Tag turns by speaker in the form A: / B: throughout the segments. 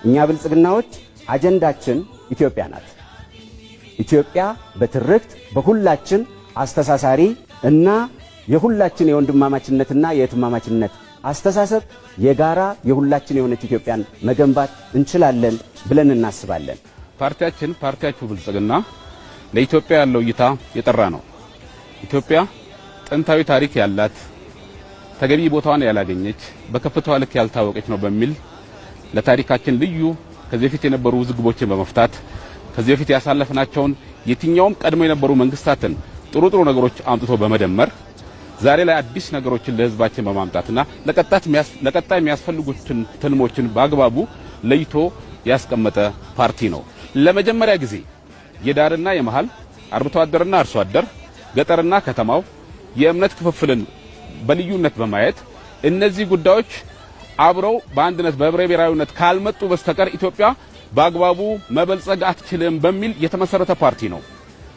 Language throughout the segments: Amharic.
A: እኛ ብልጽግናዎች አጀንዳችን ኢትዮጵያ ናት። ኢትዮጵያ በትርክት በሁላችን አስተሳሳሪ እና የሁላችን የወንድማማችነትና የእህትማማችነት አስተሳሰብ የጋራ የሁላችን የሆነች ኢትዮጵያን መገንባት እንችላለን ብለን እናስባለን።
B: ፓርቲያችን ፓርቲያችሁ ብልጽግና ለኢትዮጵያ ያለው እይታ የጠራ ነው። ኢትዮጵያ ጥንታዊ ታሪክ ያላት፣ ተገቢ ቦታዋን ያላገኘች፣ በከፍታዋ ልክ ያልታወቀች ነው በሚል ለታሪካችን ልዩ ከዚህ በፊት የነበሩ ውዝግቦችን በመፍታት፣ ከዚህ በፊት ያሳለፍናቸውን የትኛውም ቀድሞ የነበሩ መንግስታትን ጥሩ ጥሩ ነገሮች አምጥቶ በመደመር፣ ዛሬ ላይ አዲስ ነገሮችን ለህዝባችን በማምጣትና ለቀጣይ የሚያስፈልጉትን ትልሞችን በአግባቡ ለይቶ ያስቀመጠ ፓርቲ ነው። ለመጀመሪያ ጊዜ የዳርና የመሃል፣ አርብቶ አደርና አርሶ አደር፣ ገጠርና ከተማው የእምነት ክፍፍልን በልዩነት በማየት እነዚህ ጉዳዮች አብረው በአንድነት በህብረ ብሔራዊነት ካልመጡ በስተቀር ኢትዮጵያ በአግባቡ መበልጸግ አትችልም በሚል የተመሰረተ ፓርቲ ነው።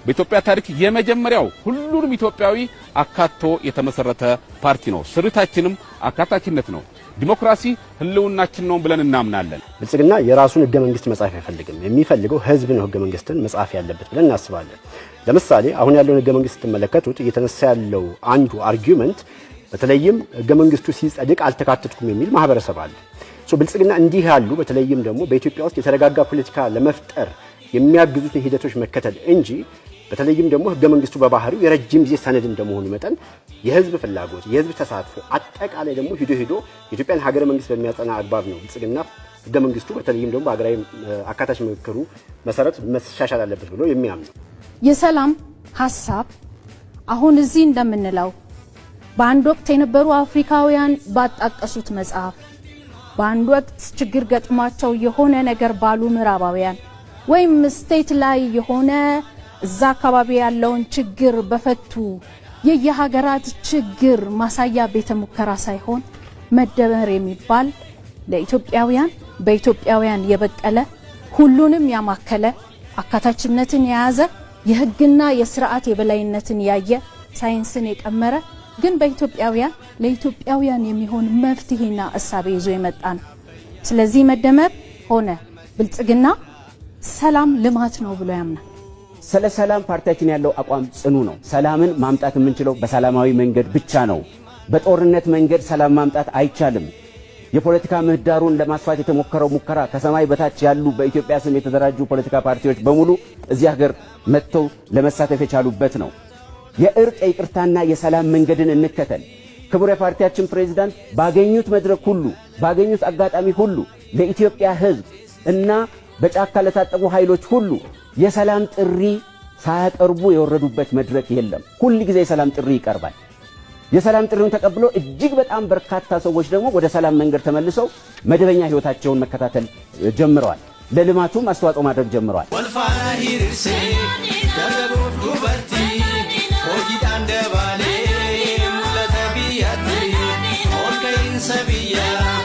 B: በኢትዮጵያ ታሪክ የመጀመሪያው ሁሉንም ኢትዮጵያዊ አካቶ የተመሰረተ ፓርቲ ነው። ስሪታችንም አካታችነት ነው። ዲሞክራሲ ህልውናችን ነው ብለን እናምናለን።
C: ብልጽግና የራሱን ህገ መንግስት መጻፍ አይፈልግም። የሚፈልገው ህዝብ ነው ህገ መንግስትን መጻፍ ያለበት ብለን እናስባለን። ለምሳሌ አሁን ያለውን ህገ መንግስት ስትመለከቱት እየተነሳ ያለው አንዱ argument በተለይም ህገ መንግስቱ ሲጸድቅ አልተካተትኩም የሚል ማህበረሰብ አለ። So ብልጽግና እንዲህ ያሉ በተለይም ደግሞ በኢትዮጵያ ውስጥ የተረጋጋ ፖለቲካ ለመፍጠር የሚያግዙትን ሂደቶች መከተል እንጂ በተለይም ደግሞ ህገ መንግስቱ በባህሪው የረጅም ጊዜ ሰነድ እንደመሆኑ መጠን የህዝብ ፍላጎት፣ የህዝብ ተሳትፎ አጠቃላይ ደግሞ ሂዶ ሂዶ የኢትዮጵያን ሀገረ መንግስት በሚያጸና አግባብ ነው ብልጽግና ህገ መንግስቱ በተለይም ደግሞ በሀገራዊ አካታች ምክክሩ መሰረት መሻሻል አለበት ብሎ የሚያምነው።
D: የሰላም ሀሳብ አሁን እዚህ እንደምንለው በአንድ ወቅት የነበሩ አፍሪካውያን ባጣቀሱት መጽሐፍ፣ በአንድ ወቅት ችግር ገጥሟቸው የሆነ ነገር ባሉ ምዕራባውያን ወይም state ላይ የሆነ እዛ አካባቢ ያለውን ችግር በፈቱ የየሀገራት ችግር ማሳያ ቤተ ሙከራ ሳይሆን መደመር የሚባል ለኢትዮጵያውያን በኢትዮጵያውያን የበቀለ፣ ሁሉንም ያማከለ፣ አካታችነትን የያዘ፣ የሕግና የስርዓት የበላይነትን ያየ፣ ሳይንስን የቀመረ ግን በኢትዮጵያውያን ለኢትዮጵያውያን የሚሆን መፍትሄና እሳቤ ይዞ የመጣ ነው። ስለዚህ መደመር ሆነ ብልጽግና ሰላም ልማት ነው ብሎ ያምናል።
A: ስለ ሰላም ፓርቲያችን ያለው አቋም ጽኑ ነው። ሰላምን ማምጣት የምንችለው በሰላማዊ መንገድ ብቻ ነው። በጦርነት መንገድ ሰላም ማምጣት አይቻልም። የፖለቲካ ምህዳሩን ለማስፋት የተሞከረው ሙከራ ከሰማይ በታች ያሉ በኢትዮጵያ ስም የተደራጁ ፖለቲካ ፓርቲዎች በሙሉ እዚህ ሀገር መጥተው ለመሳተፍ የቻሉበት ነው። የእርቅ፣ የይቅርታና የሰላም መንገድን እንከተል። ክቡር የፓርቲያችን ፕሬዚዳንት ባገኙት መድረክ ሁሉ፣ ባገኙት አጋጣሚ ሁሉ ለኢትዮጵያ ሕዝብ እና በጫካ ለታጠቁ ኃይሎች ሁሉ የሰላም ጥሪ ሳያቀርቡ የወረዱበት መድረክ የለም። ሁል ጊዜ የሰላም ጥሪ ይቀርባል። የሰላም ጥሪውን ተቀብሎ እጅግ በጣም በርካታ ሰዎች ደግሞ ወደ ሰላም መንገድ ተመልሰው መደበኛ ሕይወታቸውን መከታተል ጀምረዋል። ለልማቱም አስተዋጽኦ ማድረግ ጀምረዋል።
E: Wal faana hiriirsee dargaggoof dubartii hojiidhaan dabalee mul'ata biyyatti ol ka'iinsa biyyaa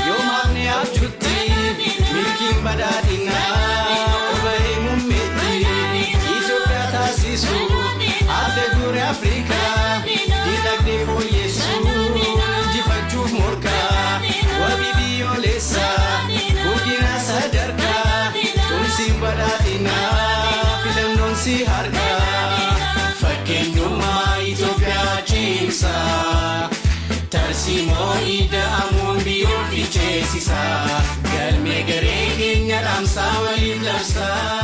E: yoom hafne abjuutti milkiin badhaadhinaa ol bahee muummeetti Itoophiyaa taasisu adda duree Afrikaa dinagdee fooyyessuu injifachuuf morkaa wabii biyyoolessaa guddina sadarkaa tumsiin badhaadhinaa filannoon si harkaa fakkeenyummaa Itoophiyaa cimsaa tarsiimoo ida'amuun biyyoo ficheessisaa galmee garee keenya dhaamsaa waliif labsaa.